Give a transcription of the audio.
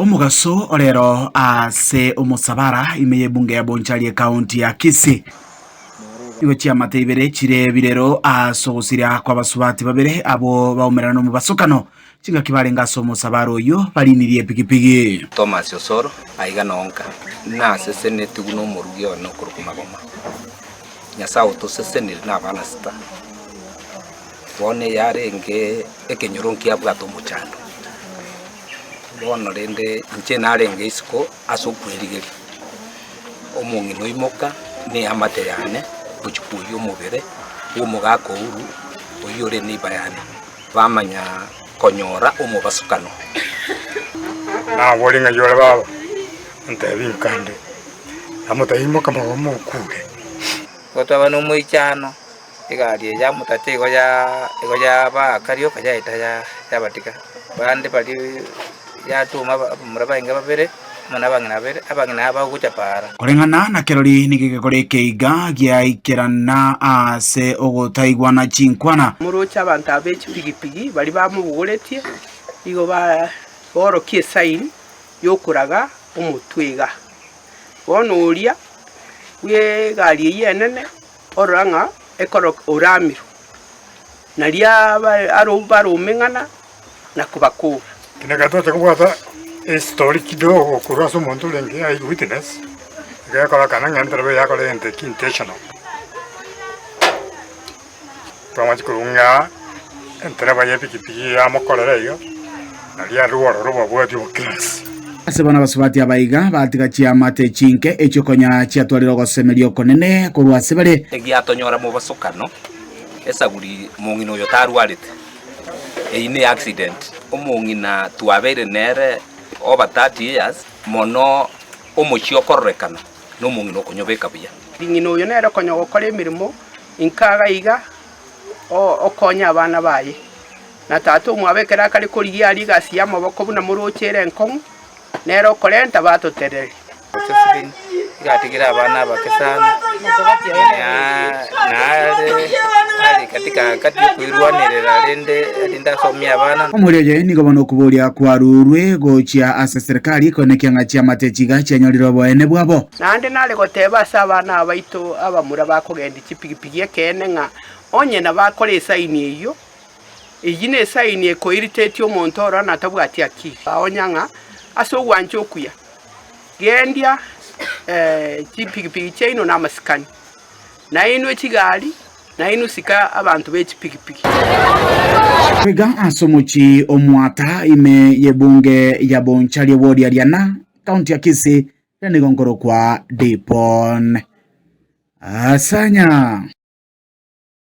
Omogaso orero ase omosabara ime y'ebunge ya Bonchari ekaunti ya Kisii. Nigo chiamate ibere chire ebirero ase ogosiria kw'abasubati babere abwo baumerana nomobasokano chingaki barenge ase omosabara oyio barinirie epigipigi. Thomas Osoro, Aiga nonka nasesenetigwe nomorugi one okorokwa Magoma. Nyasae otosesenire nabana sita. Bono eyarenge ekenyoro nkiabwate omochando. Bono rende inche narenge isiko ase okwerigeria, omong'ina oimoka na eamate yane gochia kwoyia omobere bwa omogaka Uhuru oyio ore neighbour yane, bamanya konyora omobasukano. Naboria ng'ai ore baba, ontebie nkande, namotebia imoka magoma okure. Gotwaba nomoichano, Egari eye yamotacha igo igo yabaaka rioka yaeta yabatiga. Bande baria yatoma abamura bainge babere amo na abang'ina babere, abang'ina aba bagocha paara. Koreng'ana na kerori nigo egekora ekeiga giaikerana ase ogotaigwana chinkwana. Moroche abanto aba be chipigipigi baria bamobogoretie, igo baorokia esaini y'okoraga omotwe iga. Bono oria bw'egari eyio enene Orora ng'a ekero oramirwe, nario baromeng'ana na kobakoora. Ekero twacha kobwata estory kidogo korwa ase omonto orenge eye witness, egekororekana ng'a entereba eye yakora egento eke intentional. Twamanya korwa ng'a entereba ya epikipiki yamokorera iga, nario arwe ororo bwabwati obokirasi. Ase bono abasubati aba iga batiga chiamate chinke echio konya chiatwarire ogosemeria okonene korwa ase bare. Egiatonyora mobosokano, esaguri mong'ina oyo tarwarete, eyio ne accident. Omong'ina twabeire nere over 30 years, mono omochie okororekana nomong'ina okonyobeka buya. Ng'ina oyo nere okonya gokora emeremo inka iga iga, okonya abana baye. Na tata omwabo ekero akare korigia aria egasi y'amaboko buna moroche ere enkong'u, nere okorenta batotereria. Josephine iga atigire abana abake sana, na are are katika kati yokoirwanerera rende erinde asomie abana. Omoerio oye nigo bono okoboria kwarurwe gochia ase serikali koenekia ng'a chiamate echi iga chianyorire oboene bwabo. Naende nare goteba ase abana aba baito abamura bakogendia chipigipigi ekeene ng'a onye nabakora esaini eyio, Eyio nesaini ekoiritetie omonto oro na tabwati akili. Baonya ng'a ase ogwancha okuya, gendia chipigipigi chiaino namasikani, na inwe chigari, na inwe sika abanto be chipigipigi. Iga ase omochie o Mwata ime y'ebunge ya Bonchari ewodi ya Riana, county ya Kisii, ere nigo nkorokwa Dipon Asanya.